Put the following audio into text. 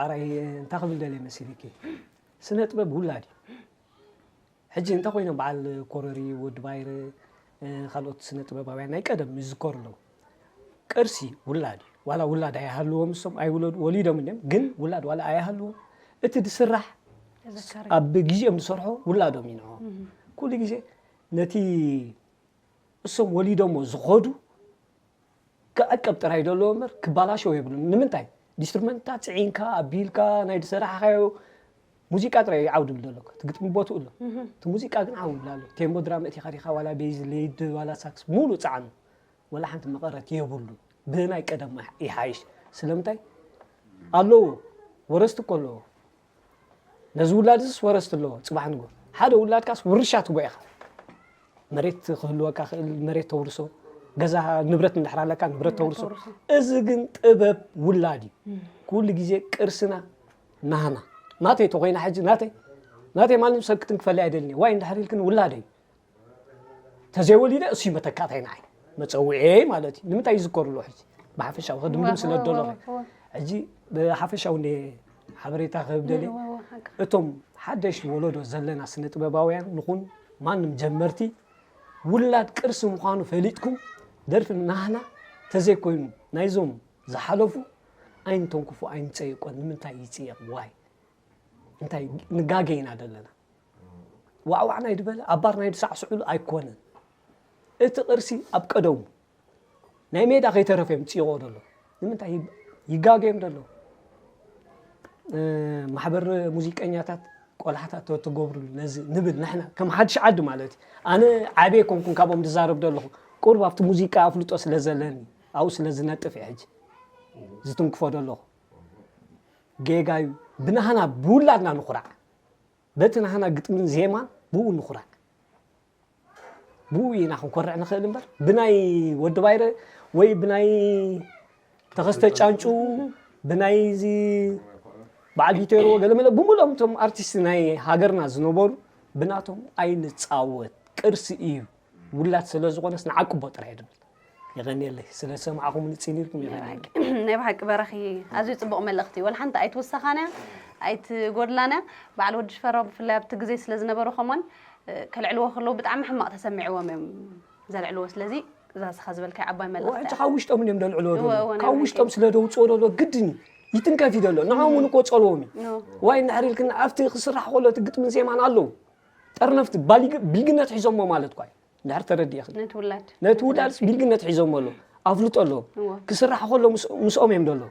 ኣራይ እንታይ ክብል ደልየ መሲልኪ? ስነ ጥበብ ውላድ እዩ። ሕጂ እንተ ኮይኖም በዓል ኮረሪ፣ ወዲ ባይረ፣ እ፣ ካልኦት ስነ ጥበባውያን ናይ ቀደም ይዝከሩ ኣለዉ። ቅርሲ ውላድ እዩ። ዋላ ውላድ ኣይሃልዎም፣ እሶም ኣይውለዱ፣ ወሊዶም እንድዮም፣ ግን ውላድ ዋላ ኣይሃልዎም፣ እቲ ዝስራሕ ተዘካሪ። ኣብ ግዜኦም ዝሰርሖ ውላዶም እዩ ንዕኦም። እም። ኩሉ ግዜ ነቲ እሶም ወሊዶሞ ዝኸዱ ክዕቀብ ጥራይ ዘለዎ እምበር ክባላሸው የብሉን። ንምንታይ? ኢንስትሩመንታት ጽዒንካ፣ ኣቢልካ፣ ናይ ዝሰራሕካዮ ሙዚቃ ጥራይ እዩ ዓው ድብል ዘሎ። እቲ ግጥሚ ቦትኡ ኣሎ። እም። እቲ ሙዚቃ ግን ዓው ይብል ኣሎ። ቴምቦ ድራም እቲኻ ዲኻ፣ ዋላ ቤዝ፣ ሊድ፣ ዋላ ሳክስ፣ ሙሉእ ጸዓኑ። ዋላ ሓንቲ መቐረት የብሉን። ብናይ ቀደም ይሓይሽ። ስለምንታይ? ኣለዎ። ወረስቲ እኮ ኣለዎ። ነዚ ውላድስ ወረስቲ ኣለዎ። ጽባሕ ንግሆ ሓደ ውላድካስ ውርሻ ትቦ ኢኻ። መሬት ክህልወካ ክእል፣ መሬት ተውርሶ። ገዛ ንብረት እንድሕር ኣለካ፣ ንብረት ንብረት ተውርሶ። ተውርሶ። እዚ ግን ጥበብ ውላድ እዩ። እም። ኩሉ ግዜ ቅርስና ናህና። ናተይ ተኾይና ሕጂ ናተይ፣ ናተይ ማንም ሰብ ክትንክፈለይ ኣይደልን እዩ። ዋይ እንድሕር ኢልክን ውላደይ። ተዘይወሊደ እሱ እዩ መተካእታይ ንዓይ። መጸውዒየይ ማለት እዩ። ንምንታይ ይዝከሩ ኣለዉ ሕጂ? ብሓፈሻዊ ክድምድም እወ፣ ስለ እወ፣ እደለኹ። እወ፣ እወ። ሕጂ ብሓፈሻዊ እንደ ሓበሬታ ክህብ ደልየ። እወ፣ እወ፣ ሓቂ። እቶም ሓደሽ ወለዶ ዘለና ስነ ጥበባውያን ንኹን ማንም ጀመርቲ ውላድ ቅርሲ ምዃኑ ፈሊጥኩም ደርፊ ናህና ተዘይኮይኑ ናይዞም ዝሓለፉ ኣይንተንክፉ ኣይንጸይቆን። ንምንታይ ይጽየቕ? ዋይ? እንታይ ንጋገ ኢና ዘለና? ዋዕዋዕ ናይ ድበለ ኣባር ናይ ድሳዕስዑሉ ኣይኮነን። እቲ ቅርሲ ኣብ ቀደሙ ናይ ሜዳ ከይተረፈ እዮም ጽይቆ ደሎ። ንምንታይ ይብ-፣ ይጋገ እዮም ደሎ? እ፣ ማሕበር ሙዚቀኛታት ቆላሕታ ተ-፣ ተገብሩሉ ነዚ ንብል ንሕና ከም ሓድሽ ዓዲ ማለት እዩ። ኣነ ዓብየ ኮንኩን ካብኦም ዝዛረብ ደለኹ። ቁሩብ ኣብቲ ሙዚቃ ኣፍልጦ ስለ ዘለኒ ኣብኡ ስለ ዝነጥፍ እየ ሕጂ ዝትንክፎ ደለኹ። ጌጋ እዩ። ብናህና ብውላድና ንኹራዕ። በቲ ናህና ግጥምን ዜማን ብኡ ንኹራዕ። ብኡ ኢና ክንኮርዕ ንኽእል እምበር ብናይ ወዲ ባይረ ወይ ብናይ ተኸስተ ጫንጩ፣ ብናይ እዚ በዓል ቢቴሮ ገለመለ ብምሎም እቶም ኣርቲስት ናይ ሃገርና ዝነበሩ ብናቶም ኣይንጻወት። ቅርሲ እዩ። ውላድ ስለ ዝኾነስ ንዓቅቦ ጥራይ ድብል። የቐንየለይ። ስለ ዝሰማዕኹም ንጽን ኢልኩም የቐንየለይ። ናይ ብሓቂ በራኺ ኣዝዩ ጽቡቕ መልእኽቲ እዩ። ወላ ሓንቲ ኣይትውሰኻን እያ፣ ኣይትጎድላን እያ። በዓል ወዲ ሽፈራው ብፍላይ ኣብቲ ግዜ ስለ ዝነበሩ ከማን፣ እ፣ ከልዕልዎ ከለዉ ብጣዕሚ ሕማቕ ተሰሚዕዎም እዮም ዘልዕልዎ። ስለዚ እዛ ንስኻ ዝበልካያ ዓባይ እወ፣ መልእኽቲ ሕጂ እያ። ካብ ውሽጦም እዮም ደልዕልዎ እወ፣ ደሎ። እወ፣ ናይ ካብ ብሓቂ። ውሽጦም ስለ ደውፅዎ ደሎ ግድን እዩ። ይትንከፍ እዩ ደሎ። ንዕኦም እውን እኮ ጸልዎም እዩ። እወ። ዋይ እንድሕር ኢልክን ኣብቲ ክስራሕ ከሎ እቲ ግጥምን ዜማን ኣለዉ። ጠርነፍቲ ባሊግ-፣ ቢልግነት ሒዞሞ ማለት እኳ እዩ። እንድሕር ተረዲእኽን። ነቲ ውላድ። ነቲ ውላድስ ቢልግነት ሒዞሞ ኣለዉ። ኣፍልጦ ኣለዎም። እወ። ክስራሕ ከሎ ምስ-፣ ምስኦም እዮም ደሎ።